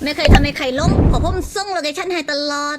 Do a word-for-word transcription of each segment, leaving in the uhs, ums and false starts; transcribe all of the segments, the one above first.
ไม่เคยทำให้ใครหลง เพราะผมส่งโลเคชั่นให้ตลอด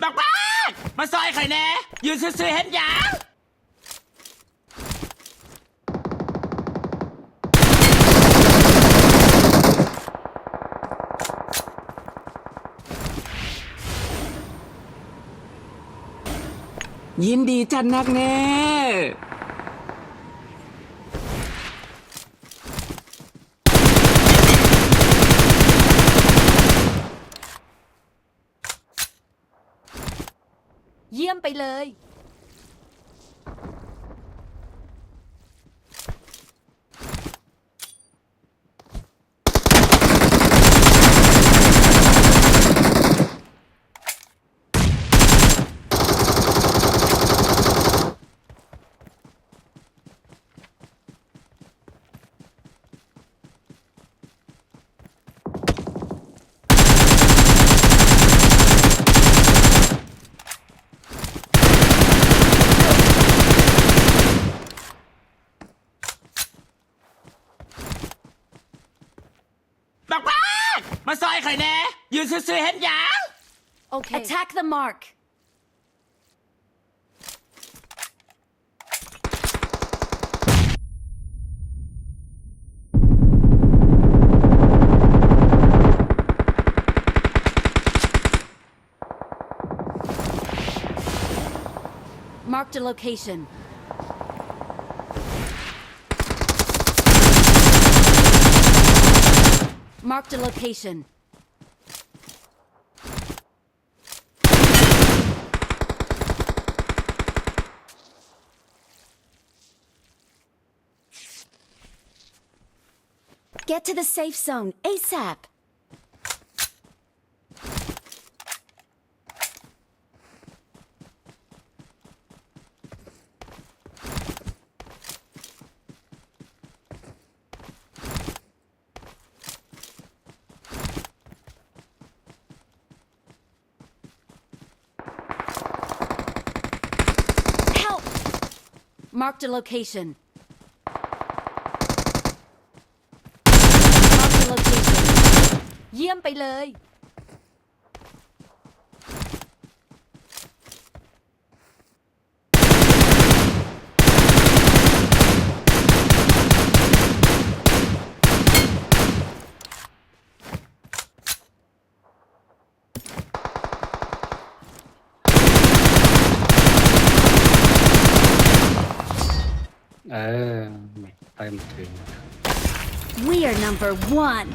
บักบ้า มาซอยข่อยแหน่ ยืนซื่อๆเฮ็ดหยัง ยินดีจัดนักแน่ เยี่ยมไปเลย บักบ้า มาซอยข่อยแหน่ ยืนซื่อๆเฮ็ดหยัง Okay. Attack the mark. Marked a location. Marked a location. Get to the safe zone ASAP. Help! Marked a location. Marked a location. เยี่ยมไปเลย Marked a location. เออ ไปมาถึง We are number one.